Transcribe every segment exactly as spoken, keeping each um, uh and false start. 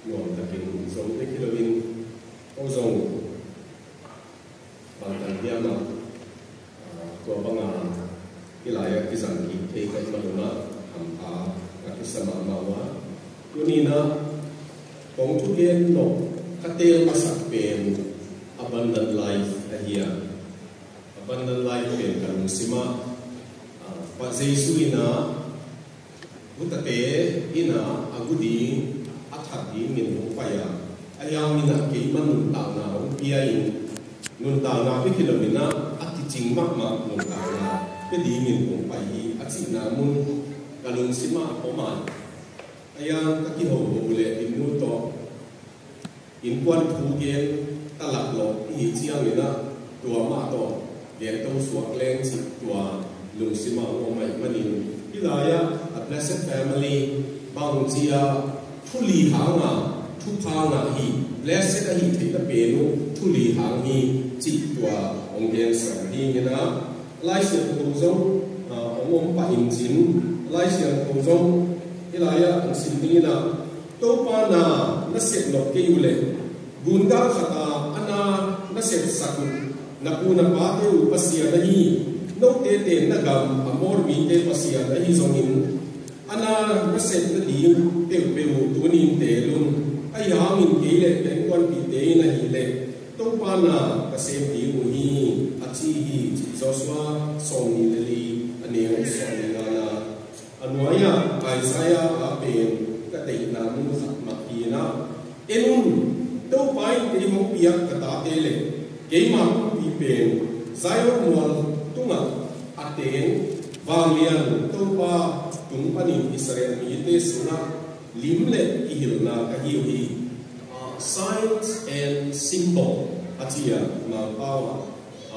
Nuam takin zong dek hi loin, ko zong bangtan hiam ah, ah, tua banga hih lai-ah kizang kik thei ka hih manun ah hampha ka kisa mahmah uh a. Tuni-in ah kong thugen nop ka teel masak pen abundant life ahi a. Abundant life pen ka lungsim ah, ah, Pa Jesu in ah, gutate in ah a gu ding, a that dingin hong pai a, ahi hangin ah keima nuntakna hong pia in, nuntakna bek hi loin ah a kicing mahmah nuntakna pia dingin hong pai hi, a cihna mun ka lungsim ah om a. Ahi hang ka kihoho leh innkuan tawh innkuan thu gen ta lak lo i hih ciangin ah, tua mah tawh gen to suak leng cih tua lungsim ah om ahih manin, hih lai-ah a blessed family, bangci a thu li hang a thupha ngah hi, blessed ahi theihna pen uh thu li hang hi, cih tua hong gen sawm hi. Hi-in ah Lai Siangtho zong, ah, hong om pah in cin, Lai Siangtho zong hih lai-ah hong sim ding in ah, Topa na na sep nop kei uh leh, gungal khat a a na na sepsak uh na pu na pate uh Pasian ahi, note tenna gam Amor mite Pasian ahi zongin, a na na sep nading peuhpeuh uh tuni-in teel un, ahi hangin kei leh ka innkuanpihte in ahih leh Topa na ka sem ding uh hi, a ci hi, ci Joshua sawmnih le li, a neu sawmnih ngana. A nuai-ah Isaiah a pen ka deihna mun khat mah hi-in ah, en un, Topa in kei hong piak ka tate le keima kumpi pen Zion mual tungah a teng, vanglian Topa tung panin Israel mite sungah lim le kihilna ka hi uh hi. Ah, signs and symbol a ci a, Mangpau ah,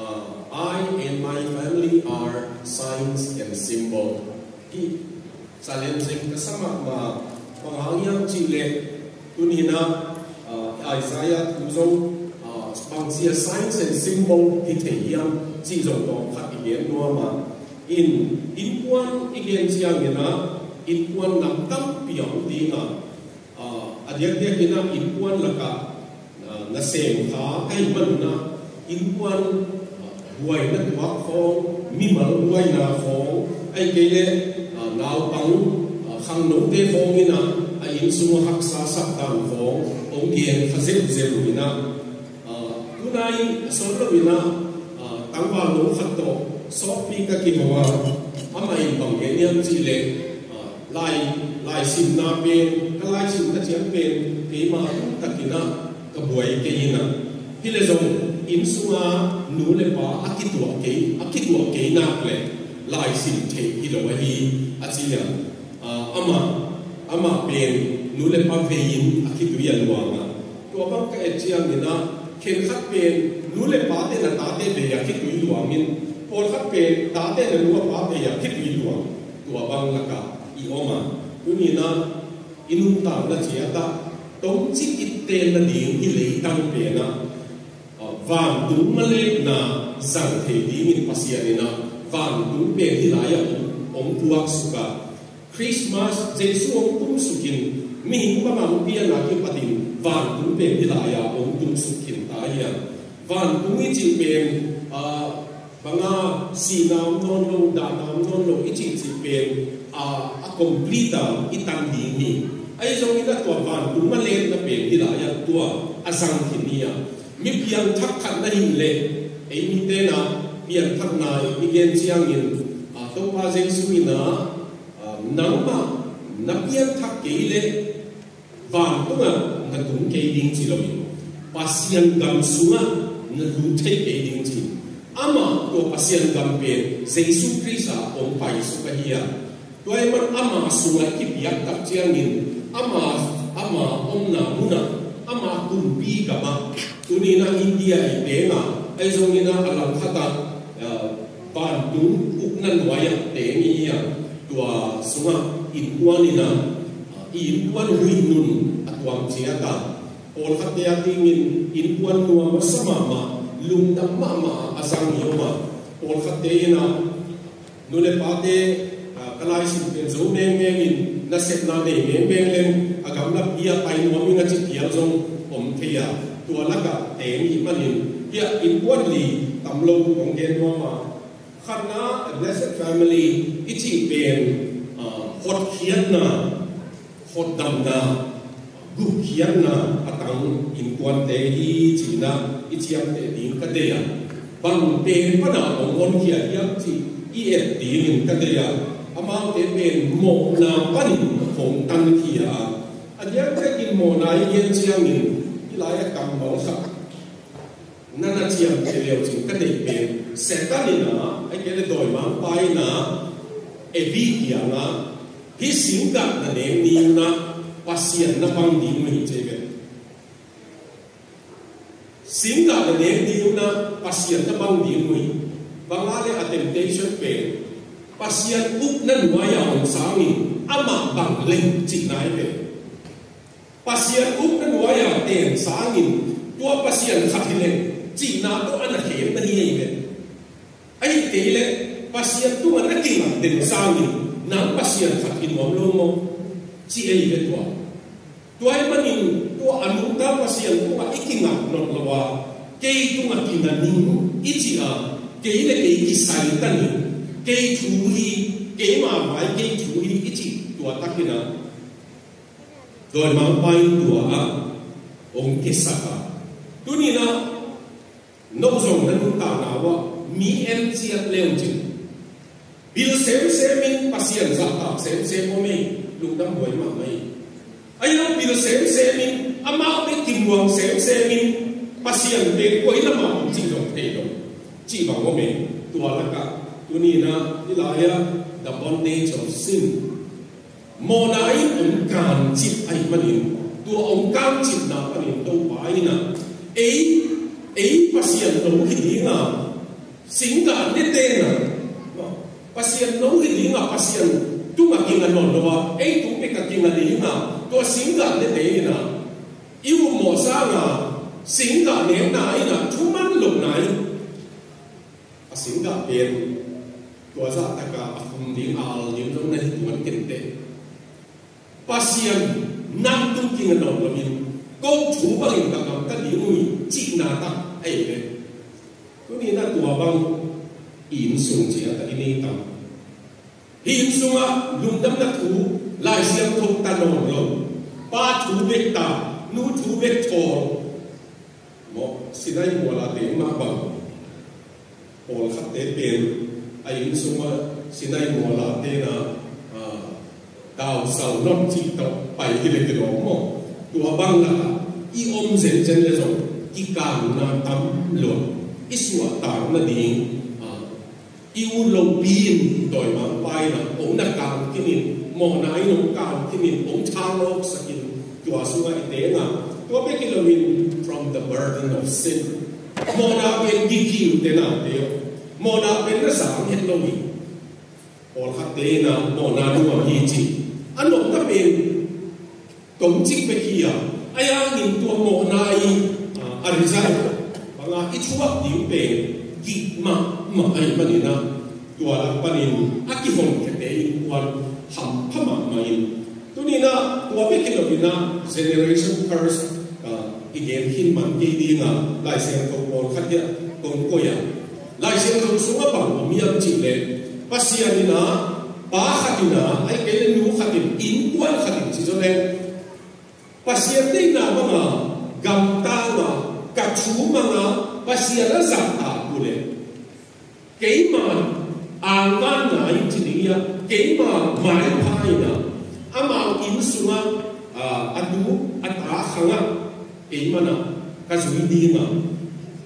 ah, "I and my family are signs and symbol." Hih challenging ka sa mahmah. Bang hang hiam cih leh, tuni-in ah, ah, Isaiah thu zong, ah, bangci a signs and symbol hi thei hiam cih zong tawm khat i gen nuam a. In, innkuan i gen ciangin ah, innkuan nam tampi a om ding a, ah, a diakdiakin ah innkuan lakah, ah, nasem kha ka hih manun ah, innkuan, ah, buaina tuak khawng, mimal buaina khawng, ahih kei leh, ah, naupang, ah, khangnote khawng in ah a inn sungah haksa sak dan khawng hong gen kha zelzel uh in ah, ah, tunai a sawt loin ah, ah, tangvalno khat tawh sawtpi ka kiho a, amah in bang gen hiam cih leh, ah, lai, laisimna pen, ka laisimna ciang pen keima tung takin ah ka buai kei in ah, hi leh zong inn sunga nu le pa a kituah kei, a kituah kei nak leh laisim theih hi lo ahi, a ci a. Ah, amah, amah pen nu le pa vei-in a kitui a luang a. Tua bang ka et ciangin ah, khenkhat pen nu le pate na tate vei a kitui luangin, pawlkhat pen tate na nu a pa vei a kitui luang. Tua bang lakah i om a. Tuni-in ah i nuntakna ciat ah tawmcik i tenna ding hih leitang pen ah, ah, vantung malenna zang thei dingin Pasian in ah vantung pen hih lai-ah hong, hong puaksuk a. Christmas, Jesu hong tumsuk in, mihing bangah hong pian a kipatin vantung pen hih lai-ah hong tumsuk khin ta hi a. Vantung i cih pen, ah, banga sihna om nawn lo, dahna om nawn lo i cihcih pen, ah, a complete a i tan ding hi. Ahi zongin ah tua vantung malenna pen hih lai-ah tua a zang khin hi a. Mi piangthak khat na hih leh, ei mite in ah piangthakna i gen ciangin, ah, Topa Jesu in ah, ah, nangmah na piangthak kei leh vantungah na tung kei ding ci loin, Pasian gam sungah na lut thei kei ding ci. Amah tua Pasian gam pen Jesu Khrist ah hong paisuk ahi a. Tua ahih man ama sungah i kipiak tak ciangin ama, ama omna munah, ama kumpi gamah, tuni-in ah India i teng a, ahi zongin ah a langkhat ah, ah, vantung ukna nuai-ah teng i hi a, tua sungah innkuan in ah, ah, i innkuan huih nun a tuam ciat a, pawlkhatte a dingin innkuan nuam a sa mahmah, lungdam mahmah a zang i om a, pawlkhatte in ah nu le pate, ah, Ka laisim pen zo mengmeng in, nasepna nei mengmeng leng a gamlak bia pai nuam ing a ci phial zong om thei a, tua lakah teng ih manin hiah innkuan li tam lo kong gen nuam a. Khatna, a blessed family i cih pen, ah, hotkhiatna, hotdamna, gupkhiatna a tang innkuante hi ci-in ah i ciamteh ding ka deih a, bang pen panah hong honkhia hiam cih i et dingin ka deih a, amaute pen mawhna panin hong tankhia a, a diakdiakin mawhna i gen ciangin i lai-ah kammal khat na na ciamteh leucin ka deih pen, Satan in ah, ahih kei leh dawimangpa in ah Evi kiangah, hih singgah na nek ni un ah Pasian na bang ding uh hi ci ve. Singgah na nek ni un ah Pasian na bang ding uh hi. Bang a leh a temptation pen, Pasian ukna nuai-a om sangin amah bang leng cihna hi ve. Pasian ukna nuai-a ten sangin tua Pasian khat hi leng cihna tawh a na khem na hi ei ve. Ahih kei leh Pasian tungah na kingat den sangin nang Pasian khat hi nuam lo maw, ci ei ve tua. Tua ahih manin tua a nungta Pasian tungah i kingat nawn lo a, kei tungah kinga ning i cih a, kei le kei kisai ta ning, kei thu hi, keima vai kei thu hi i cih tua takin ah dawimangpa in tua ah hong kisak a. Tuni-in ah no zong na nuntakna uah mi en ciat leucin, bil semsem in Pasian zahtak semsem om ei, lungdam huai mahmah ei. Ahi zong bil semsem in, amaute kimuang semsem in, Pasian pen koi lamah om cih zong thei lo, cih bang om ei. Tua lakah tuni-in ah i lai-ah the bondage of sin, mawhna in hong kancip ahih manin, tua hong kancipna panin Topa in ah ei, ei Pasian no hi ding a, singgah nete in ah, Pasian no hi ding a, Pasian tungah kinga nawn lo a, ei tung bek a kinga ding a, tua singgah nete in ah i upmawh sang a, singgah nekna in ah thuman lohna in, a singgah pen tua zahtak a a khum ding, a al ding zong na hi tuan kei inteh. Pasian nang tung kinga nawn lo in, ko thu bangin ka gamta ding uh hi cihna tak ahi ve. Tuni-in ah tua bang i inn sung ciat ah i nei tam? Hih inn sungah lungdamna thu, Lai Siangtho ta nawn lo, pa thu bek ta, nu thu bek thawl. Maw, Sinai mual a teng mah bang, pawlkhatte pen a inn sungah Sinai mual a teng ah, ah, dausau nawn cih tawh pai hi le kilawm maw. Tua bang lakah i om zenzen le zong kikangna tam lua, i suahtak nading, ah, i ut lopi in dawimangpa in ah hong na kang khin in, mawhna in hong kang khin in, hong thang awksak in, tua sungah i teng a. Tua bek hi loin, from the burden of sin, mawhna pen giki uh te naute aw, mawhna pen na sang het lo hi. Pawlkhatte in ah mawhna nuam hi ci, a nopna pen tomcik bek hi a, ahi hangin tua mawhna i, ah, a result bang a i thuak ding pen gik mahmah ahih manin ah, tua lak panin a kihonkhiate innkuan hampha mahmah in. Tuni-in ah tua bek hi loin ah generation curse, ah, i gen khin man kei ding a, Lai Siangtho pawlkhat hiah kong koih a, Lai Siangtho sungah bang om hiam cih leh, Pasian in ah pa khat in ah, ahih kei leh nu khat in, innkuan khat in ci zaw leh, Pasian deihna bang a gamtang a, ka thu mang a, Pasian a zahtak uh leh, keima angvanna in ci ding hiam, keima maipha in ah, amau inn sungah, ah, a tu a ta khangah keimah in ah ka zui ding a,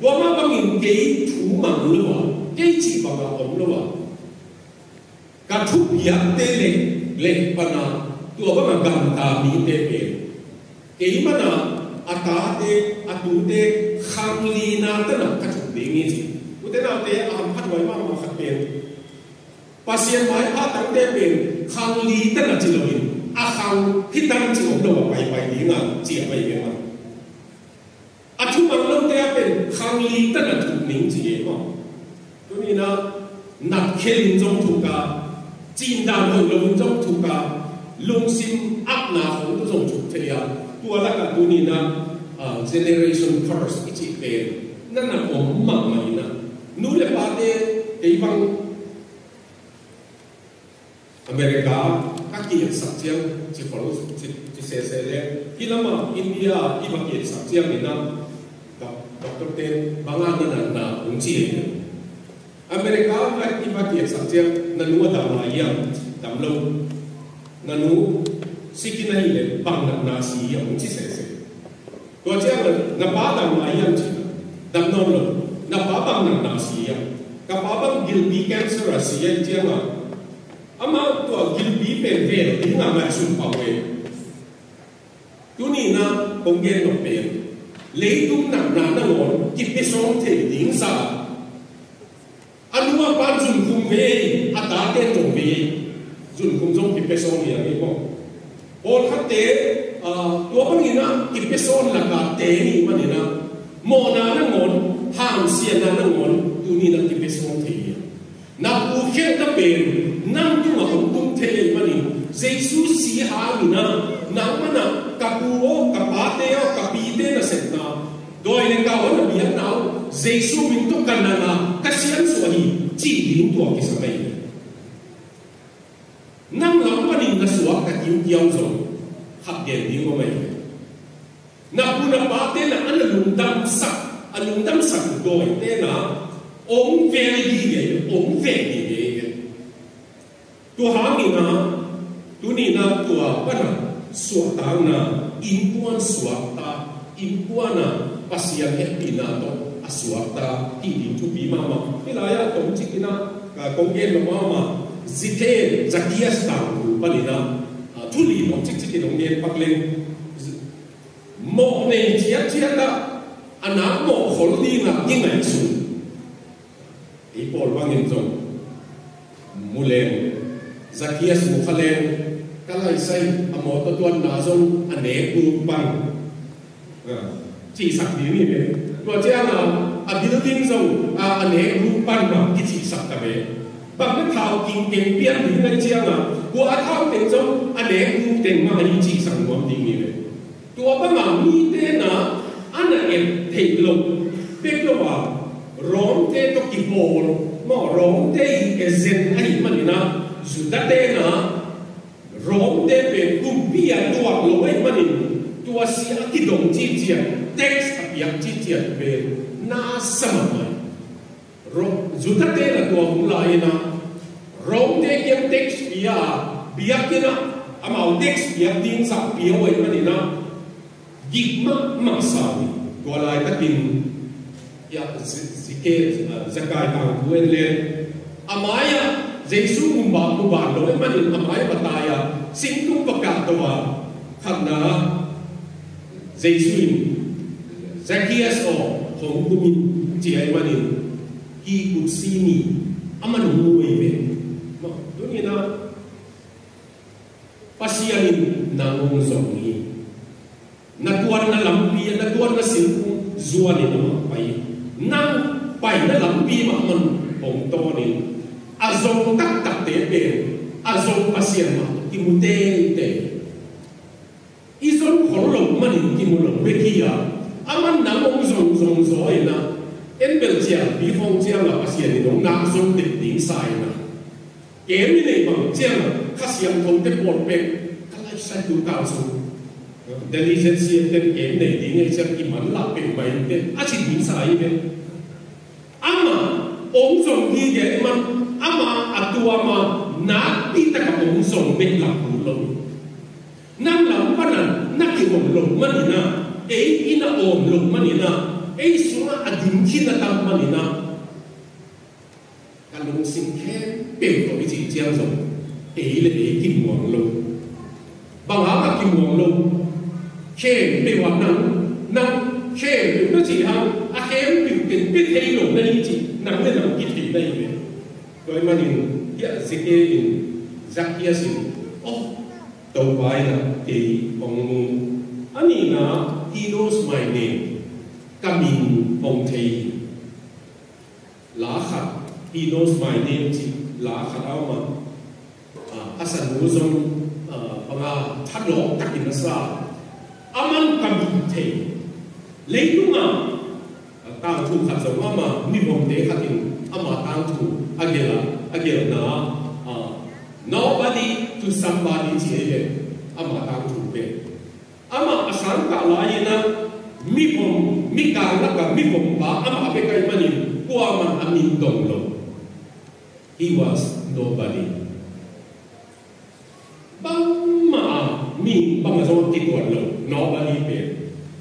tua mah bangin kei thu mang lo a, kei cih bang a om lo a, ka thupiakte leh, leh pan a tua bang a gamta mite pen, keimah in ah a tate, a tute khang lina tan ah ka thup ding hi ci. Ute naute, a hampha huai mahmah khat pen, Pasian maipha tangte pen khang li tan ah ci loin, a khang hi tan ci om lo a, paipai ding a ci a, pai ve mah. A thu mang lote a pen khang li tan a thuk ning ci e maw. Tuni-in ah nat khelin zong thuk a, Sindan hoih lo in zong thuk a, lungsim apna khong tawh zong thuk thei a, tua lakah tuni-in ah, ah, generation curse i cih pen na na om mahmah in ah, nu le pate, kei bang America ka ki-etsak ciang, ci khol, ci, ci sese le, hih lamah India i va ki-etsak ciangin ah, doc-, doctor ten bang a na natna hong ci hi. America i va ki-etsak ciang, na nu a dam lai hiam? Dam lo. Na nu sikin ahih leh bang natna si hiam? Hong ci sese. Tua ciang na pa dam lai hiam? Ci, dam nawn lo. Na pa bang natna si hiam? Ka pa bang gilpi cancer a si ahih ciangah, amah tua gilpi pen vel ding a ngaihsun pah uh e. Tuni-in ah kong gen nop pen, leitung natna nangawn kipia sawn thei ding sa. A nu a pa'n zunkhum ve, a tate'n zong ve. Zunkhum zong kipia sawn hi a, hi maw? Pawlkhatte, ah, tua bangin ah kipia sawn lakah teng ahih manin ah, mawhna nangawn, hamsiatna nangawn tuni-in ah kipia sawn thei hi a. Na pu khialhna pen nang tungah hong tung thei ahih manin, Jesu si hangin ah, nangman ah, ka pu aw, ka pate aw, ka pite nasepna, dawi le kau a na biakna uh, Jesu min tawh ka nang a ka siamsuah hi, cih ding tua kisam ahi hi. Nang lam panin na suakta kiukiau zong khat gen ding om ahi hi. Na pu na pate na, a na lungdamsak, a lungdamsak uh dawite na, hong vel gige, hong vel gige hi. Tua hangin ah, tuni-in ah tua pan a suahtakna, innkuan suakta, innkuan a Pasian hehpihna tawh a suakta hih ding thupi mahmah. Hih lai-ah tomcik in ah, ah, kong gen nop mahmah, Zake, Zacchaeus tangthu panin ah, ah, thu li tawh cikcik in hong gen pak leng. Mawh nei ciatciat ah, a nak mawh khol ding ah kingaihsun. Ei pawl bangin zong mu leng, Zacchaeus mu kha leng, ka laisai, a mawtaw tuanna zong a nek guk pan, ah, cihsak ding hi ve. Tua ciangin a building zong, ah, a nek guk pan mah kicihsak ta ve. Bang na thau king teng pian ding ahih ciangin, kua a thau teng zong a nek guk teng mah hi cihsak nuam ding hi ve. Tua bangin mite na, a na et theih loh bek lo a, Rom-te tawh kipawl, maw, Rom-te i agent ahih manin ah, Judah-te na, Rom-te pen kumpi a tuak lo ahih manin, tua si a kidong cihciat, tax a piak cihciat pen na sa mahmah hi. Ro-, Judah-te na tua hun lai-in ah, Rom-te kiang tax pia, biakinn ah, amau tax piak ding zah pia uh ahih manin ah, gik mahmah sa uh hi. Tua laitakin, ya, Zi-, Zake, ah, Zakai tangthu en leng, a mai-ah Jesu mu ban, mu ban lo ahih manin a mai-ah va tai a, singkung va kah to a, khatna, Jesu in, Zacchaeus aw, hong kum in, ci ahih manin, he could see me. Aman hong mu hi ve. Maw, tuni-in ah, Pasian in nang hong zong hi. Na tuanna lampi, na tuanna singkung zuan in amah pai. Nang paina lampi mah aman hong tawn in. A zong taktakte pen, a zong Pasian mah kimu teitei. I zon khol loh manin kimu lo bek hi a, aman nang hong zong zong zaw in ah, en bel ciangpi khawng ciang a Pasian in hong nak zon dek ding sa in ah. Kem i neih bang ciang a, Kha Siangthote pawl pen, ka laisai tu tau sung, Delhi Z C M ten kem nei ding ei ciang kimanlah peuhmah in teh, a ci ding sa hi ve. Amah hong zong hi gei man, amah a tuam a, nakpi tak a hong zong bek lam kul lo. Nang lam pan a na kihong loh manin ah, ei inn a om loh manin ah, ei sungah a ding khin a tam manin ah, ka lungsim khempeuh tawh i cih ciang zong, ei le ei kimuang lo. Bang hang a kimuang lo? Khempeuh ah nang, nang khempeuh na cih hang, a khempeuh ken pia thei lo na hi cih, nang le nang kithei na hi ve. Tua ahih manin, hiah Zake in, Zacchaeus in, oh, Topa in ah kei hong mu. A nihna, he knows my name. Ka min hong thei hi. La khat, he knows my name cih la khat a om a. pasal nu zong, ah, banga thalawk takin a sa. Aman ka min thei. Leitungah, ah, tangthu khat zong ama mivomte khatin ama tangthu a gel a, a gelna, ah, nobody to somebody ci ei ve. Ama tangthu pen. Ama a sangkah lai-in a mivom, mikang laka mivompa ama bek ahih manin kuaman a min dong lo. He was nobody. Bangmah a mi bangmah zong a kituat lo, nobody pen.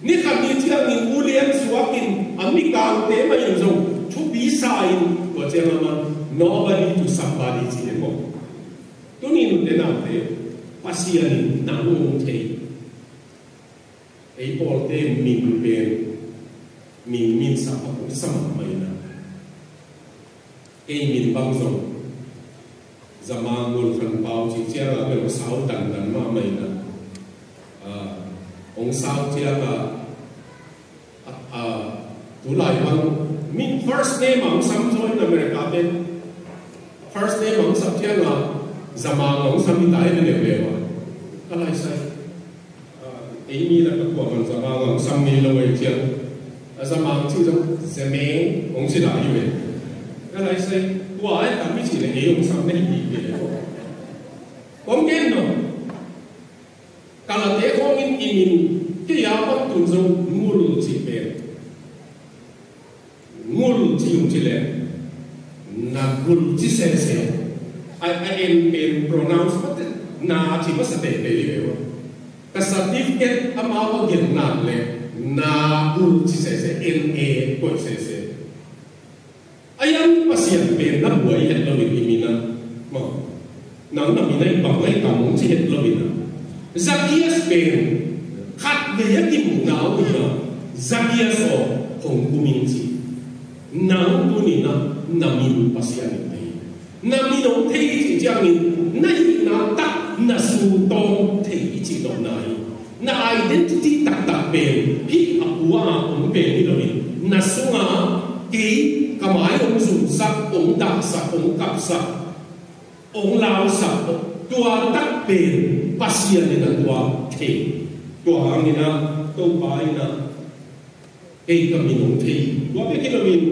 Ni khat ni ciangin ulian suakin a mikangte mah in zong thupi sa in tua ciang amah nobody to somebody ci hi maw. Tuni nute naute, Pasian in nang hong thei. Ei pawlte min pen, min, min sa a kong sa mahmah in a. Kei min bang zong Zamang Ngul Khan Pau ci ciang a bel hong sau dandan mahmah in a. Ah, hong sau ciang a, ah, ah, tulai bang min first name a hong sam zaw in America te. First name a hong sam ciang a Zamang a hong sam hi ta hi ve leuleu a. Ka lai sai. Ah, ei mi lak a kuaman Zamang a hong sam ngei lo ei ciang. A Zamang ci zong Zemeng hong ci lai hi ve. Ka lai sai, tua ai tam mi ci le ei hong sam nei hi ve. Kong gen no. Kalate khawngin i min kei a bang tun zong Ngul ci pen. Ngul ci ung ci leh, na gul ci sese. A, a en pen pronounce mate, na ci masa teitei hi ve ua. Ka certificate amau a gelh nak leh, na gul ci sese, N A koih sese. A yang Pasian pen na buai het lo in i min a. Maw. Nang na min a i bang a i tam hong ci het lo in a. Zacchaeus pen khatvei a kimuhna uh hi a. Zacchaeus aw, hong kum in ci. Nang tuni-in a na min Pasian in thei. Na min hong thei i cih ciangin na hihna tak na sungtawng thei i cih nopna hi. Na identity taktak pen hih a kua a om pen hi loin na sunga kei ka mai hong zumsak, hong dahsak, hong kapsak, hong lausak, tua tak pen Pasian in a tua thei. Tua hangin a Topa in a kei ka min hong thei. Tua bek hi loin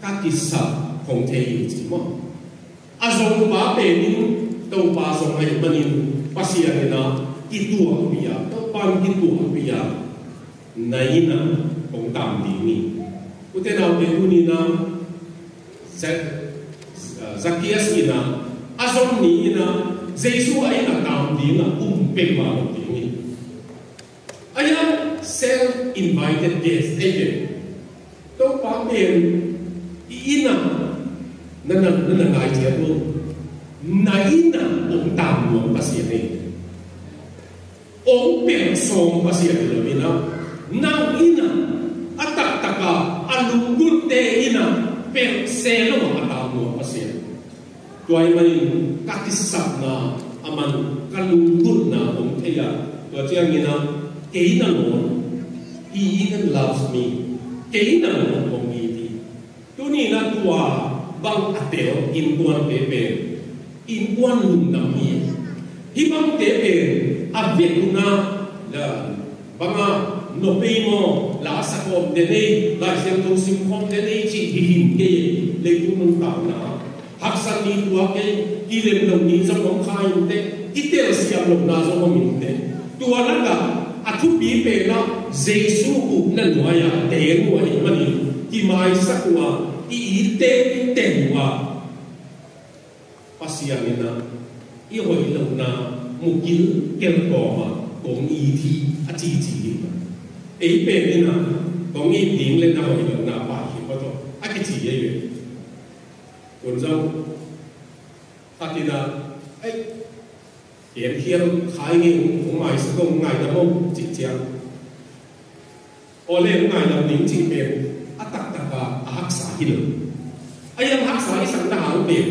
ka kisap hong thei hi ci maw. A zongpa pen in Topa zong ahih manin Pasian in a kituahpih a, Topa in kituahpih a, na inn ah kong tam ding hi. Ute naute, tuni-in a Za-, Zacchaeus in a, a zom ni-in a, Jesu a inn ah tam ding a, um peuhmah lo ding hi. A hiang self-invited guest, ei ve. Topa pen i inn ah na, na, na, na ngai ciat lo. Na inn ah hong tam nuam Pasian hi. Hong pelh sawm Pasian hi lo in a. Nang inn ah, a taktak a, a lunggulhte inn ah pelh se lo a tam nuam Pasian. Tua ahih manin ka kisapna, aman ka lunggulhna hong thei a, tua ciangin a, kei nangawn, he even loves me. Kei nangawn hong it hi. Tuni-in a tua bang a tel innkuante pen innkuan lungdam hi. Hih bangte pen a vekun a, la, banga, nopei maw, la sa khawm den ei, Lai Siangtho sim khawm den ei cih hi him kei, leitung nuntakna. Haksat ni tuak ei, kilem lo ni zong om kha inteh, kitelsiam lohna zong om inteh. Tua lakah a thupi pen ah Jesu upna nuai-ah teng uh ahih manin kimaisak uh a, i itte i teng uh a, Pasian in a i hoih lohna mu kilkel kawmah kong it hi a cici hi. Ei pen in a kong it ding le na hoih lohna pai hi pah tawh a kici hi ve. Tun zong khat in a, ei, ken khial khai ngei, hong maisak, hong ngaidam aw cih ciang, aw le hong ngaidam ding cih pen a taktak a a haksa hi lo. A hiang haksa i sakna hang pen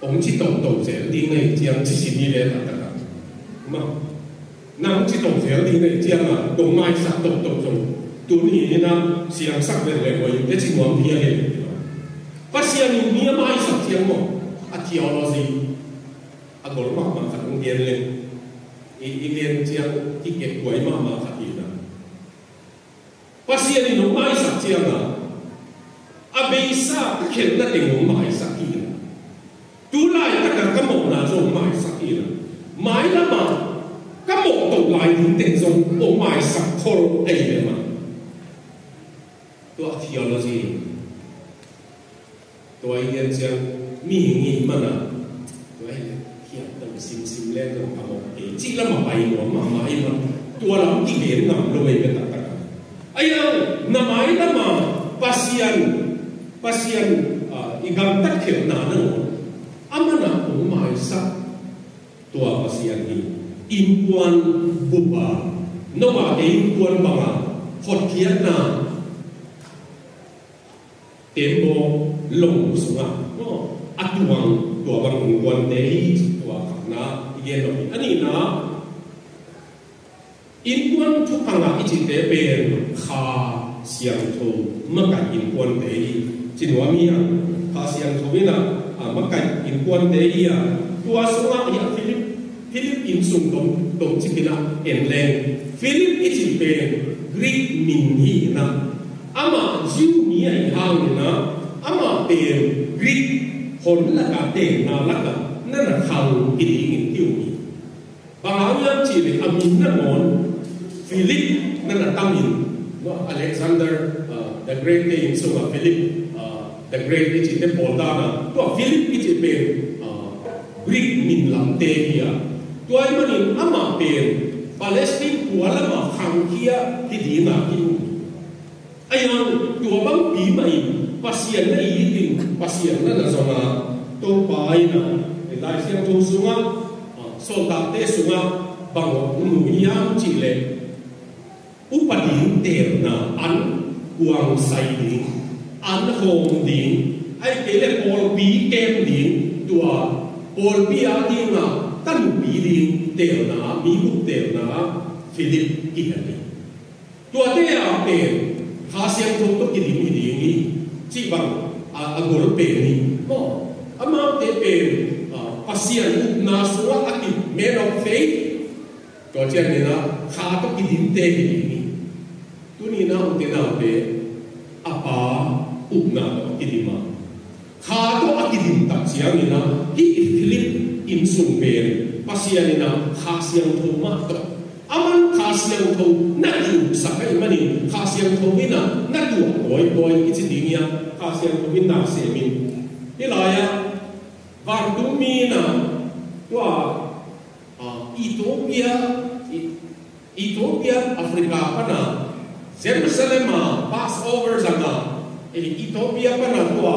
hong ci toto zel ding na hi ciang ci sin hi ve taktak a. Maw. Nang ci to zel ding na hi ciang a, kong maisak toto zong tun hi in a, siangsak vel le hoih in te ci nuam hi a hi. Pasian in mi a maisak ciang maw, A theology a gol mahmah khat hong gen leng, i, i gen ciang kikep huai mahmah khat hi na. Pasian in hong maisak ciang a, a beisa khelhna teng hong maisak hi na. Tu laitak a ka mawhna zong hong maisak hi na. Mailam a ka mawh to lai ding teng zong hong maisak khol ahi ve mah. Tua theology. Tua i gen ciang mihing i hih man a, tua hi leh hiam tam simsim leng zong ka mawh kei cih lam a pai nuam mahmah i hih man. Tua lam kigen ngam lo ei ve taktak a. Ahi zong na mailam a Pasian, Pasian, ah, i gamtat khelhna nangawn a man a hong maisak tua Pasian hi. Innkuan bup a, Noah te innkuan bang a hotkhiatna tembaw long sungah a tuang tua bang innkuante hi, tua khatna i gen lo hi. A nihna, innkuan thupha ngah i cihte pen Kha Siangtho makaih innkuante hi ci nuam hi a. Kha Siangtho in a, a, makaih innkuante hi a. Tua sungah hi a Philip, Philip inn sung dong, dong cikin a en leng, Philip i cih pen Greek min hi in a, amah Jew mi ahih hangin a, amah pen Greek hon lakah, tenna lakah na na khang hi dingin hi uh hi. Bang hang hiam cih leh a min nangawn Philip na na tangin, no, Alexander, uh, the Great te inn sungah Philip, uh, the Great i cihte pawl dan a, tua Philip i cih pen, uh, Greek min lamte hi a. Tua ahih manin amah pen Palestine khua lamah khangkhia hi ding a hi uh hi. Ahi hang tua bangpi mah in Pasian na it in, Pasian na na zong a, Topa in a, Lai Siangtho sungah, ah, Sawltakte sungah bang hong mu hiam cih leh, upa ding teelna, an kuang sai ding, an hawm ding, ahih kei leh pawlpi kem ding, tua pawlpi a ding a, tanupi ding teelna, mi bup teelna, Philip kihel hi. Tuate a pen Kha Siangtho tawh kidim hi ding hi, cih bang a, a gol pen hi. Maw, amaute pen, a, Pasian upna sungah a ki man of faith. Tua ciangin a Kha tawh kidimte hi ding hi. Tuni na ute naute a Pa upna tawh kidim a, Kha tawh a kidim tak ciangin a, hih Philip innsung pen Pasian in a Kha Siangtho mah tawh, aman Kha Siangtho na kiuksak ahih manin Kha Siangtho in a na tuak kawikawi i ci ding hi a, Kha Siangtho in na sem in. Hih lai-ah vantungmi in a tua, ah, Ethiopia, i Ethiopia, Africa pana Jerusalem a Passover zanga, eh, Ethiopia pana tua,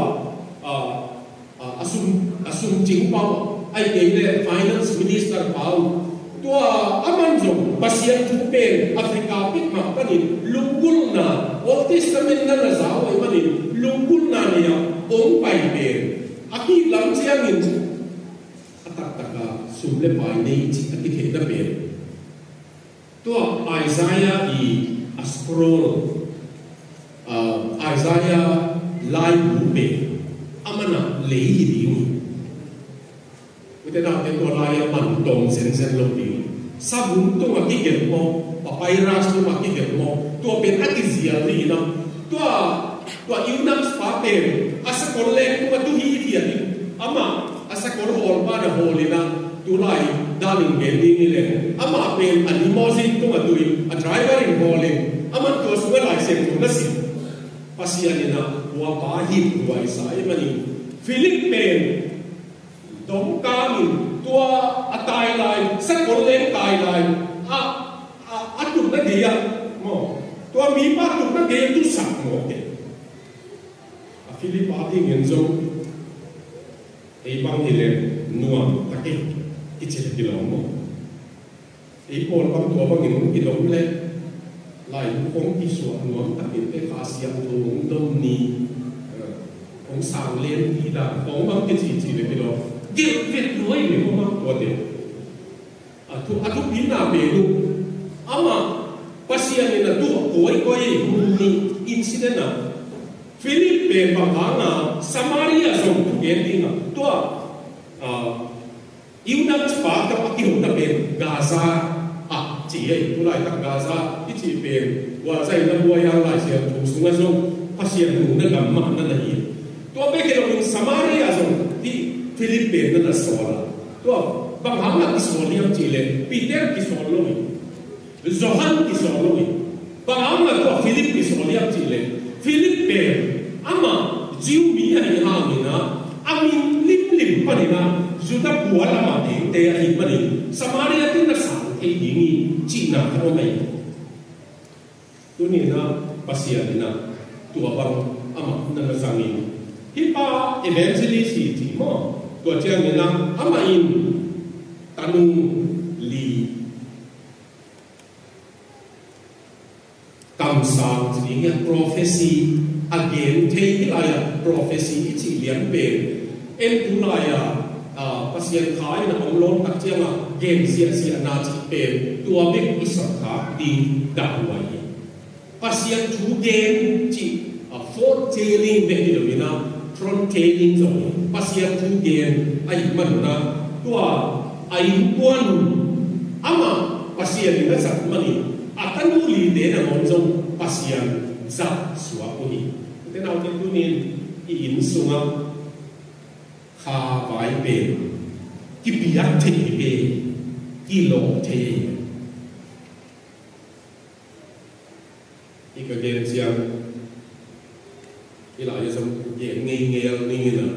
ah, ah, a sum, a sum cing pau, ahih kei leh finance minister pau, tua aman zong Pasian thu pen Africa pek mah panin lunggulhna, Old Testament na na za uh ahih manin lunggulhna nei a hong pai pen a kihlam ciangin a taktak a sum le pai nei cih a kitheihna pen. Tua Isaiah i a scroll, ah, Isaiah laibu pen aman a lei hi ding hi. Ute naute, tua lai-ah man tom zenzen lo ding. Sabun tungah kigelh maw, papyrus tungah kigelh maw, tua pen a kizial ding hi na. Tua, tua eunuch pa pen a sakol leng tungah tu hi hi a ding. Amah a sakol hawlpa na hawl in a, tulai dan in gen ding hi leh, amah pen a limousine tungah tu in, a driver in hawl in, aman tua sungah Lai Siangtho na sim. Pasian in a tua pa hi, tua i sa i manin Philip pen dong kangin tua a tai lai, sakol leng tai lai, a, a, a tutna gei-ah maw, tua mipa tutna gei-ah tusak maw ke. A Philip a dingin zong ei bang hi leh nuam tak e, i ci leh kilawm maw. Ei pawl bang tua bangin hong kidom leh, laibu hong kisuah nuam takin te, Kha Siangtho hong dom ni, eh, hong sang lianpi dan, hong bang kici ci leh kilawm. Gelh vet lua hi leh hong bang tuate. A thu, a thupina pen uh, amah Pasian in a tuak kawikawi mun nih incident ah, Philip pen bang hanga Samaria zong thugen ding a, tua Ah, Eunice pa tawh a kihona pen Gaza ah ci ei, tulaitak Gaza i cih pen, tua zaina buai hang Lai Siangtho sungah zong Pasian nungna gam mah na na hi. Tua bek hi loin Samaria zong hih Philip pen na na sawl a. Tua bang hangah kisawl hiam cih leh Peter kisawl lo hi. Johan kisawl lo hi. Bang hangah tua Philip kisawl hiam cih leh Philip pen amah Jew mi ahih hangin ah, a min limlim panin ah Judah khua lamah tengte ahih manin Samaria te na sang thei ding hi cihna khat om ahi. Tuni-in ah Pasian in ah tua bang amah na na zangin, hih pa evangelist hi ci maw? Tua ciangin ah amah in tanu li kamsang ci ding hiam, prophecy a gen thei, hih lai-ah prophecy i cih lian pen en tu lai-ah, ah, Pasian kha in a om lawm tak ciangah gen siahsiahna cih pen tua bek i sakkhak ding dah huai hi. Pasian thu gen cih, a, foretelling bek hi lo in ah, truth telling zong hi. Pasian thu gen ahih man un ah, tua a innkuan un amah Pasian in a zat manin, a tanu lite nangawn zong Pasian zat suak uh hi. Ute naute, tuni-in i inn sungah kha vai pen kipiak thei hi ve, kilawh thei hi. Hih ka gen ciang hih lai-ah zong gen ngeingei ding in ah,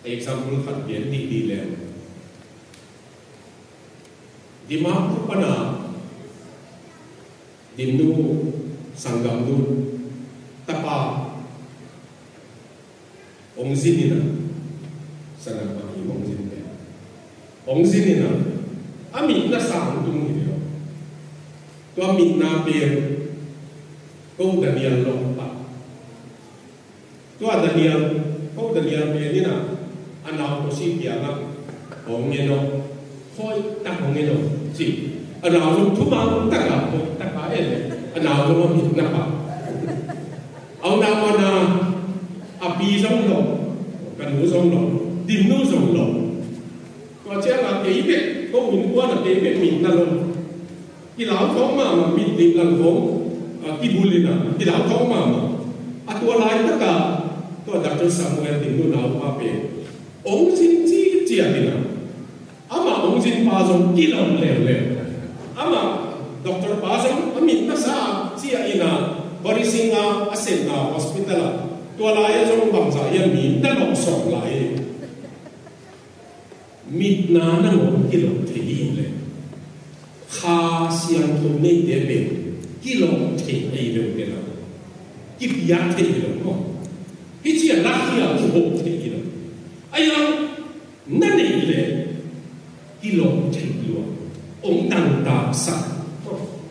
example khat gen dihdih leng, Dimapur pan a Dimnu, sanggamnu tapa hong zin in ah, sana pahih hong zin pen, hong zin in ah, a mitna sang tung hi lo. Tua mitna pen ko Daniel lawh pah. Tua Daniel, ko Daniel pen in ah, a nau tawh si kiangah, hong ngen aw, hoih tak hong ngen aw ci. A nau zong thuman tak a, hoih tak a en leh, a nau zong a mitna pah. A unau a na, a pi zong lawh, ka nu zong lawh, Dimnu zong lawh. Tua ciangah kei bek, ko innkuan ah kei bek mitna lawh. Kilauthawng mahmah, mit lim lang khawng, ah, kibul in ah, kilauthawng mahmah. A tua laitakah tua Doctor Samuel Dimnu naupa pen hong zin ciciat in ah, amah hong zin pa zong kilawh leuleu. Amah doctor pa zong a mitna sa ciah in ah, Bari Singh a, a sepna hospital ah, tua lai-ah zong bangzah hiam, mi na lawh sawm lai hi. Mitna nangawn kilawh thei hi leh, Kha Siangtho neite pen kilawh thei hi lo, kipiak thei hi lo maw? Hih ci a lak hi a, kiho thei hi lo. Ahi hang na neih leh kilawh thei lua, hong tangtaksak.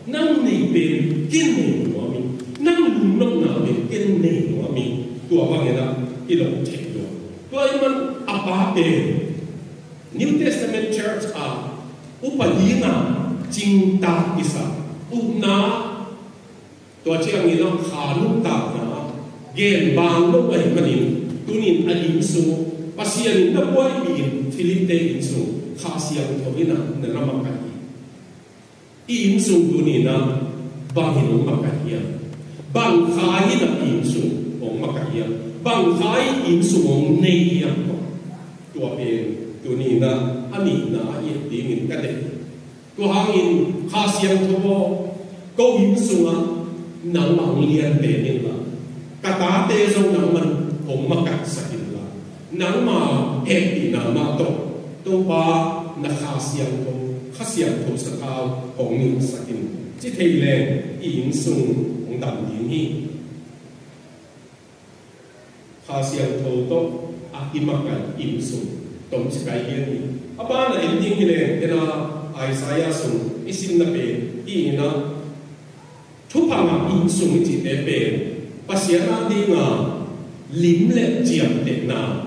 Nang neih pen ken nei nuam ing, nang lungnopna pen ken nei nuam ing, tua bangin ah kilawh thei lua. Tua ahih man a pa pen New Testament Church a upa dinga cingtak kisa, upna, tua ciangin ah kha nuntakna gen bang lo ahih manin, tuni-in a inn sung, Pasian in na buaipih in Philip-te inn sung Kha Siangtho in ah na na makaih hi. I inn sung tuni-in ah bang in hong makaih hiam? Bang kha in ah i inn sung hong makaih hiam? Bang kha in i inn sung hong nei hiam? Tua pen tuni-in ah a nihna ah i et dingin ka deih. Tua hangin Kha Siangtho aw, ko inn sungah nangmah hong lian pen inla, ka tate zong nangman hong makaihsak inla, nangma hehpihna mah tawh Topa na Kha Siangtho, Kha Siangtho sathau hong nilhsak in, ci thei leng i inn sung hong dam ding hi. Kha Siangtho tawh a kimakaih inn sung tomcikai hian hi. A banah en ding hi leng, ena Isaiah sung i simna pen hi in ah, thupha ngah inn sung i cihte pen Pasian a dinga lim le ciamtehna.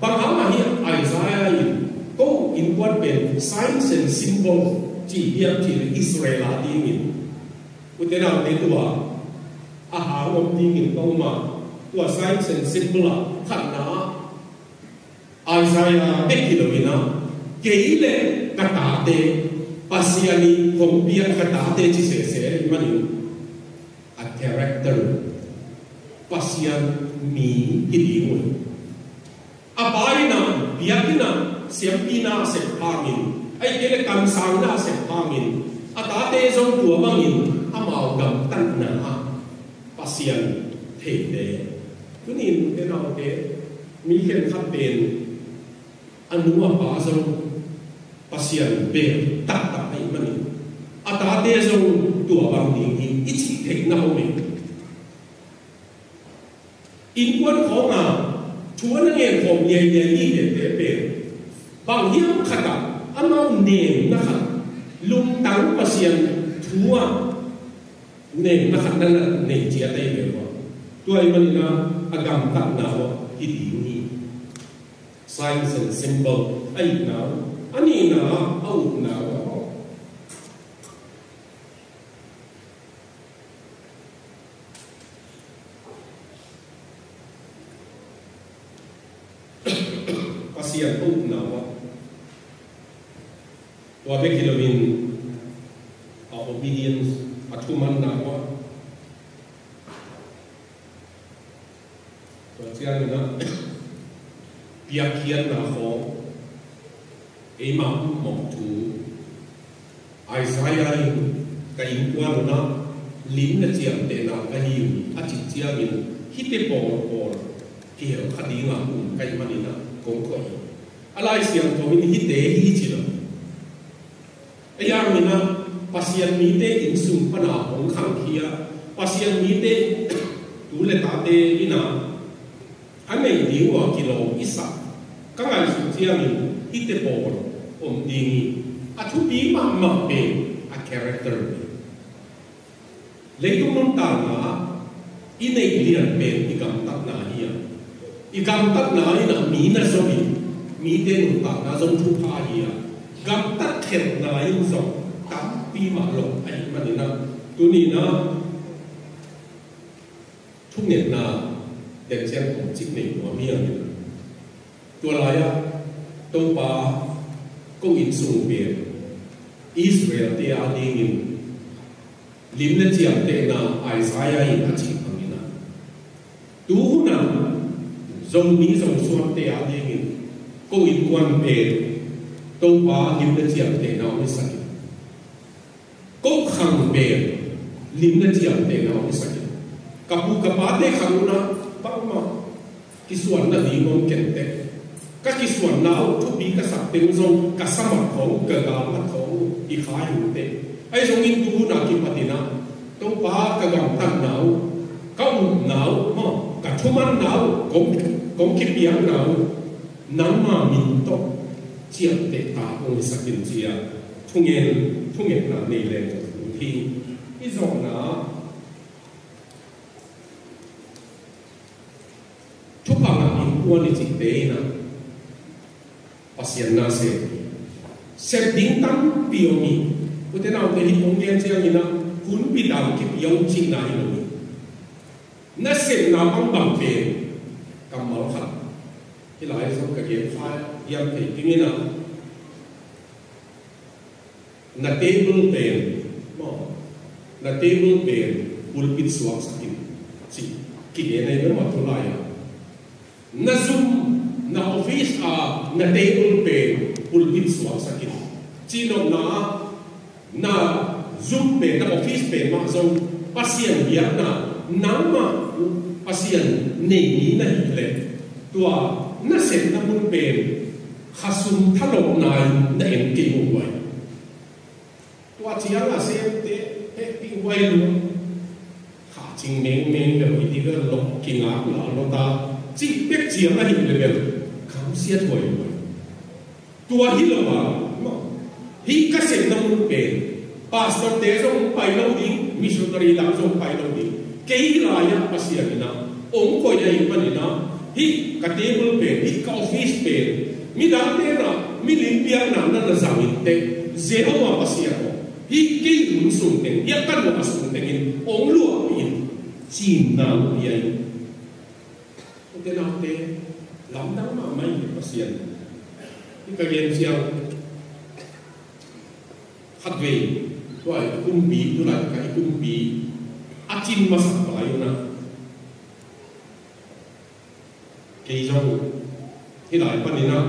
Bang hangah hih Isaiah in ko innkuan pen signs and symbol ci hiam cih leh Israel a dingin, ute naute, tua a hang om dingin ka um a, tua signs and symbol ah khatna ah Isaiah bek hi lo in ah, kei le ka tate, Pasian in hong piak ka tate ci sese ahih manin, a character, Pasian mi hi ding uh hi. A pa in ah biakinn ah siampina a sep hangin, ahih kei leh kamsangna a sep hangin, a tate zong tua bangin amau gamtatna ah Pasian theite. Tuni in ute naute, mi khenkhat pen a nu a pa zong Pasian bel taktak ahih manin, a tate zong tua bang ding hi i cih theihna om hi. Innkuan khawng a thu a na ngen khawm liailiai ding tete pen, bang hiam khat ah amau nemna khat, lungtang Pasian thu ah nemna khat na na nei ciat ahi ve maw. Tua ahih manin ah a gamtatna uh hi ding hi. Signs and symbol a itna uh, a nihna ah a upna uh. Pasian a upna uh. Tua bek hi loin a obedience, a thumanna uh. Tua ciangin ah piakkhiatna khawng, eima upmawh thu, Isaiah in ka innkuan un ah lim le ciamtehna ka hi uh a cih ciangin hihte pawlpawl kihel kha ding a um ka hih manin ah kong koih hi. A Lai Siangtho in hihte hi ci lo. Ahi hangin ah Pasian mite innsung pan a hong khangkhia, Pasian mite tu le tate in ah a neih ding uh a kilawm i sak, ka ngaihsut ciangin hihte pawl om ding hi. A thupi mahmah pen a character hi. Leitung nuntakna ah i neih lian pen i gamtatna hi a, i gamtatna in ah mi na zom in, mite nuntakna zong thupha hi a, gamtat khelhna in zong tampi mah lo ahih manin ah, tuni in ah thungetna den ciang kong cik nei nuam hi a. Tua lai-ah Topa, ko innsung pen Israel-te a dingin lim le ciamtehna Isaiah in a cih bangin ah, tu hun ah Zomi Zosuante a dingin ko innkuan pen Topa, lim le ciamtehna hong hisak in. Ko khang pen lim le ciamtehna hong hisak in. Ka pu ka pate khang un ah bangmah kisuanna ding om kei teh, ka kisuanna uh thupi ka sak teng zong ka samat khawng uh, ka galmat khawng uh i khai uh teh. Ahi zongin tu hun a kipat in ah Topa, ka gamtatna uh, ka upna uh maw, ka thumanna uh, kong, kong kipiakna uh nangma min tawh ciamteh ta hong hisak in ci-a thungen, thungetna nei leng ut hi. I zawhna ah thupha ngah innkuan i cihte in ah Pasian na sem, sem ding tampi om hi. Ute naute, hih kong gen ciangin ah hunbi dang kipia uh cihna hi lo hi. Na sepna bangbang pen kammal khat, hih lai zong ka gen kha hiam thei ding in ah, na table pen, maw, na table pen pulpit suaksak in, ci kigen ahi ve maw, tu lai-ah. Na zum, na office a na table pen pulpit suaksak in, ci nopna ah, na zum pen, na office pen mah zong Pasian biakna, nangmah Pasian nei mi na hih leh, tua na sepna mun pen khasum thalawhna in na en kei uh vai. Tua ciang a semte hehpih huai lo, kha cing mengmeng bel, i ti bel lo, kingak lo, lo ta, cih bek ciang ahih leh bel khausiat huai lo. Tua hi lo a, maw, hih ka sepna mun pen pastorte zong pai lo ding, missionary lam zong pai lo ding. Kei lai-ah Pasian in ah hong koih ahih manin ah, hih ka table pen, hih ka office pen, midangte in ah milim biakna na na zang in teh, Jehovah Pasian aw, hih kei hun sung teng, hih a ka luah sung tengin hong luahpih in, cihna uh hi a hi. Ute naute, lamdang mahmah in, Pasian Ka gen ciang khatvei, tua i kumpi, tulai ka i kumpi a cin masak lai una, kei zong hih lai panin ah,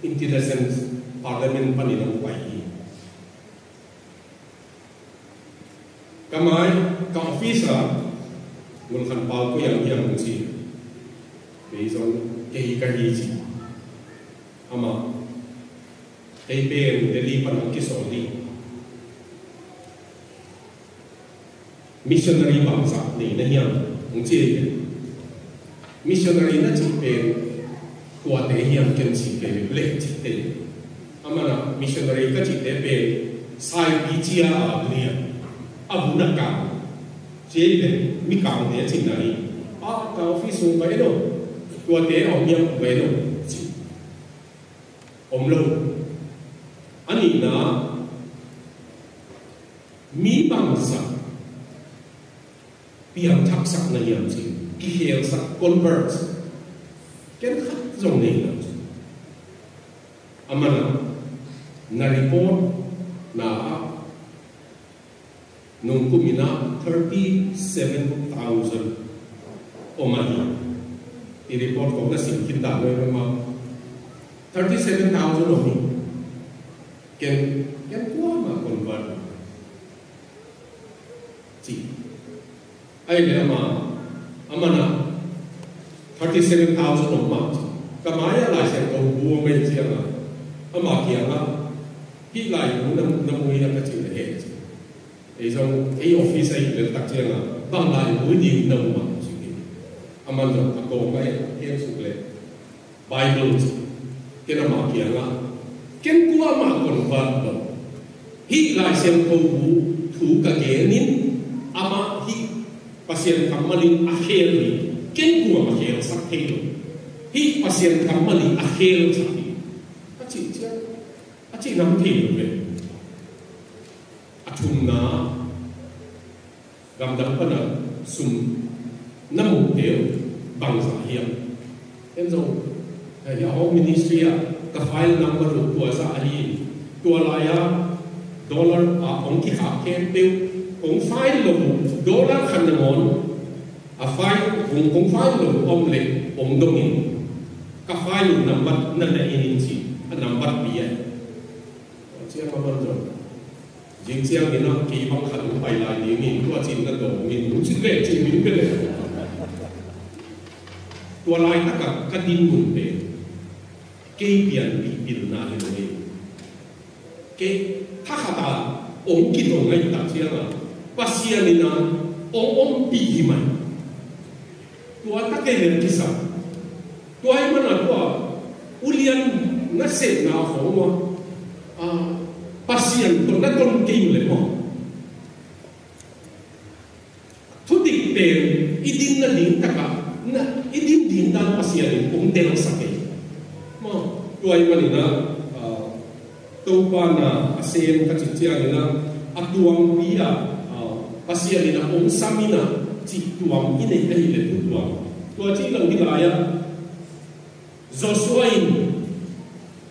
intelligence, parliament panin ah pai hi. Ka mai, ka office ah Ngul Khan Pau koi ang hiam hong ci. Kei zong kei ka hi ci. Amah, kei pen Delhi pan hong kisawl ding. Missionary bangzah nei na hiam hong ci ei. Missionary na cih pen kuate hiam ken ci kei leh cih te. Amah na missionary ka cihte pen saipi cia a lian a vun a kang ci ei pen mikangte a cihna hi. A ka office sung ka en o, tuate a om hiam ka en o ci. Om lo. A nihna, mi bangzah piangthaksak na hiam ci, kikhelsak, converts, ken khat zong nei lo ci. Amah na, na report na ah nung kum in ah thirty seven thousand om ahi. I report kong na sim khin dan lo mah, thirty seven thousand om hi. Ken, ken kuamah convert ci. Ai le ama, ama na thirty seven thousand om mah ci. Ka mai-ah Lai Siangtho bu om ei ciangah, ama kiangah, hih laibu na, na mu hi a ka cih na heh ci. Ei zong ei office ah i lel tak ciangah, bang laibu hi ding na mu mah ci hi. Aman zong a kawm ah ei heh suk leh Bible ci. Ken amah kiangah, ken kuamah convert lo. Hih Lai Siangtho bu thu ka genin, amah hih Pasian kammal in a khel hi. Ken kuamah khelsak thei lo. Hih Pasian kammal in a khelsak hi. A cih ciang, a cih nam thei lo ve. A thumna, gamdang pana sum na muhte bangzah hiam? Ken zong, eh, a home ministry ah ka file number uh tua zah ahi. Tua lai-a dollar ah hong kikhap khempeuh, hong file lo dollar khat nangawn, a file, hong, hong file lo om leh hong dongin, ka file uh nambat na na in in ci, a nambat pi a. Ciang a man zong. Zing ciangin ah kei bang khat hong pai lai dingin, tua cin na dawng in, hong cin leh cin min pia leh. Tua laitak ah ka dinmun pen kei pianpih pilna hi lo hi. Kei thakhat ah hong kidong ahih tak ciangah Pasian in ah hong ompih hi mai. Tua tak kei lem kisam. Tua ahih manin tua ulian nasepna khawng uh ah, Pasian tawh na ton kei uh leh maw, thudik pen i din nading takah, na, i din ding dan Pasian in hong delsak kei. Maw, tua ahih manin ah, ah, Topa na a sem ka cih ciangin ah, a tuampi ah, ah, Pasian in ah hong sam in ah cih tuam i neih ahih leh thu tuam. Tua cih lo hi lai-ah Joshua in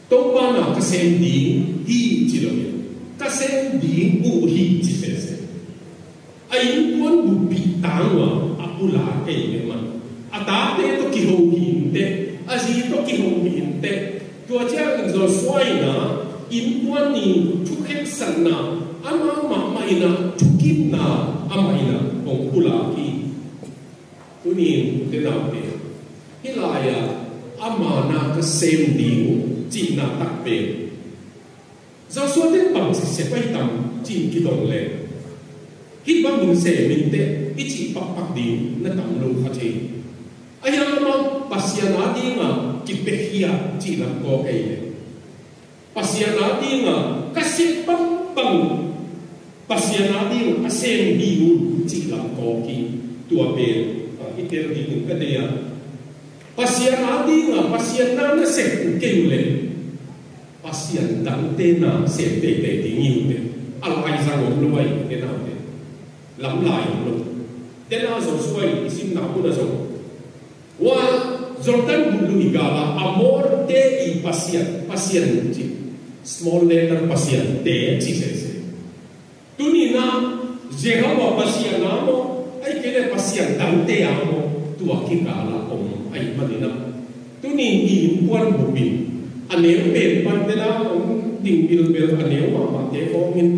Topa na ka sem ding hi ci lo hi. Ka sem ding uh hi ci sese. A innkuan buppi tang uh a, a pulak kei leh man, a tate tawh kiho hi inteh, a zi tawh kiho hi inteh. Tua ciangin Joshua in ah innkuan i thukhensatna, amah mahmah in ah thukimna amah in ah hong pulak hi. Tuni in u te nau te, hih lai-ah ama na ka sem ding uh cihna tak pen Joshua ten bang sep ahi tam ci-in kidong leh, hih bangin sem inteh i cih pakpak ding na tam lo kha thei. Ahi hang amau Pasian adingin kipiakhia cih lam kawk ei leh, Pasian adingin ka sep bangbang, Pasian adingin a sem hi un cih lam kawk hi. Tua pen, ah, i tel dingin ka deih a. Pasian adingin Pasian na na sem kei uh leh Pasian dangte na sem teitei ding hi uh teh. A laizang om lo ahi, te nau te. Lamlai om lo. Te na Joshua i simna hun ah zong, ua, Jordan gulu i gala Amorte i pasian, pasian ci, small letter pasian te ci sese. Tuni-in ah Jehovah Pasian a maw, ahih kei leh pasian dangte a maw, tua kigala om ahih manin ah, tuni-in i innkuan bupin a neu pen pan te na om ding bilbel a neu mahmahte khawngin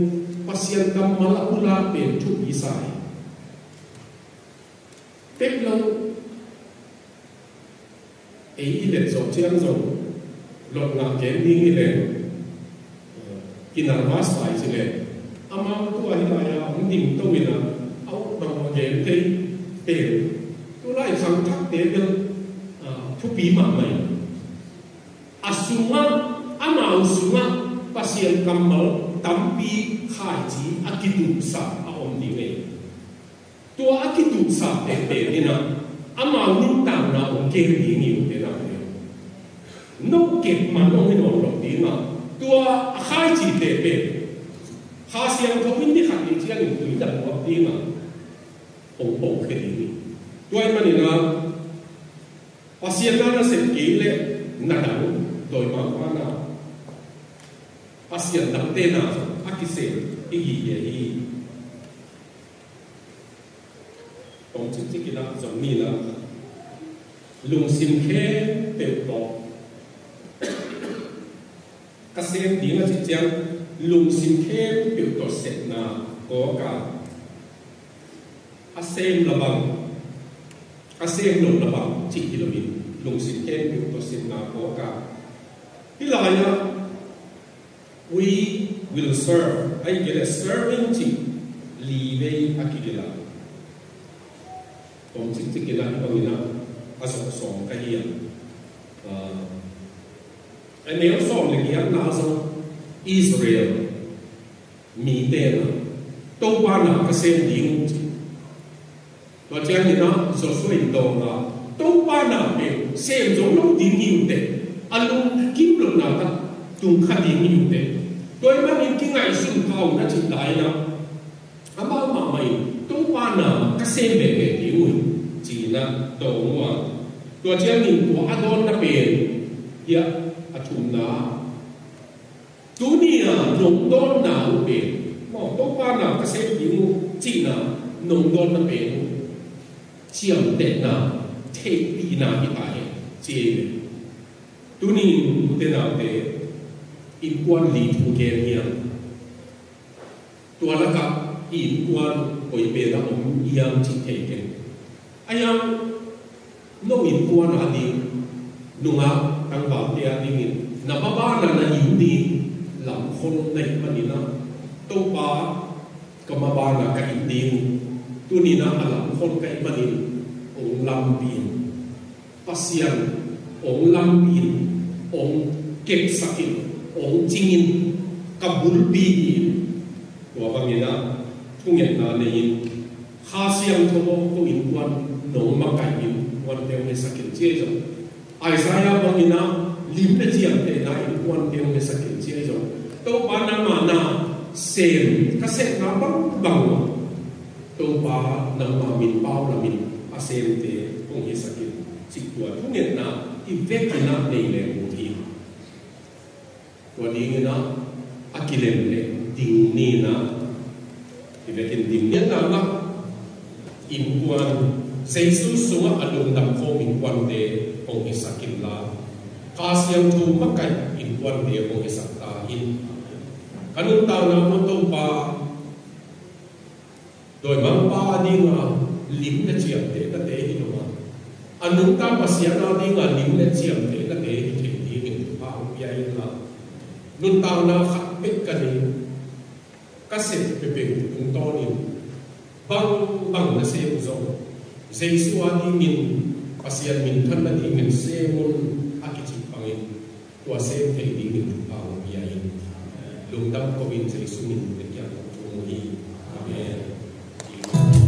Pasian kammal a bula pen thupi sa hi. Pek lo. Ei i let zawh ciang zong lot ngah gen ding hi leh, kinervous lai ci leh, amau tua hi lai-a hong ding to in ah, a ut bang a gen thei pen, tulai khangthakte bel, ah, thupi mahmah hi. A sungah, amau sungah Pasian kammal tampi khaici a kitumsa a om ding hi. Tua a kitumsate pen in ah amau nuntakna hong kem ding hi uh te na pen. No kep man hong hi nawn lo ding ah, tua a khaicite pen Kha Siangtho in ni khat ni ciangin tui dang uap ding ah hong pawlkhia ding hi. Tua ahih manin ah Pasian na nasep kei leh na dang dawimangpa na pasian dangte na a kisem i gige hi. Tawm cikcik in ah zong ni la, lungsim khempeuh tawh ka sem ding a cih ciang, lungsim khempeuh tawh sepna kawk a, a sem la bang, a sem lo la bang cih hi loin, lungsim khempeuh tawh sepna kawk a. Hih lai-ah "We will serve," ahih kei leh "serving" cih li vei a kigelh a. Tawm cikcik in ah hih bangin ah a zawh sawm ka hi a. Ah, a neu sawm le giatna zong Israel mite na Topa na ka sem ding uh ci. Tua ciangin ah Joshua in dawng a, Topa na pen sem zo lo ding hi uh teh, a lungkim lohna tak tung kha ding hi uh teh. Tua ahih manin kingaihsun pha un a cih lai-in ah, amau mahmah in Topa na ka sem veve ding uh hi ci-in ah dawng uh a. Tua ciangin tua a dawnna pen, hiah a thumna, tuni-a nong dawnna uh pen, maw, Topa na ka sem ding uh cihna nong dawnna pen uh ciamtehna, theihpihna hi ta hen ci hi. Tuni-in ute naute, innkuan li thu gen hiam? Tua lakah i innkuan koi pen ah om hiam cih thei keng. A hiang, no innkuan a ding, nungak tangvalte a dingin na maban a na in ding lamkhol na hih manin ah, Topa, ka maban a ka in ding uh, tuni-in ah a lamkhol ka hih manin hong lampi in. Pasian hong lampi in, hong kepsak in, hong cing in, ka bulpi hi in. Tua bangin ah thungetna nei in, Kha Siangtho aw, ko innkuan nong makaih in, innkuante hong hisak in ci ahi zong, Isaiah bangin ah lim le ciamtehna innkuante hong hisak in ci ahi zong, Topa nangmah na sem, ka sepna bangbang uh Topa nangmah min pau lamin a semte hong hisak in, cih tua thungetna i vekin ah nei leng ut hi. Tua dingin ah a kilem leh ding ni in ah i vekin ding ni in ah, innkuan, Jesu sungah a lungdam khawm innkuante hong hisak inla, Kha Siangtho makaih innkuante hong hisak ta in. Ka nuntakna maw, Topa, dawimangpa a dinga lim le ciamtehnate hi lo a, a nungta Pasian a dinga lim le ciamtehnate hi thei dingin thupha hong pia inla, nuntakna khat pek ka nei, ka sep peuhpeuh tungtawnin bangbang na sem uh zong, Jesu a dingin, Pasian minthan nadingin sem un a kicih bangin, tua sem thei dingin thupha hong pia in. Lungdam ko-in Jesu min in.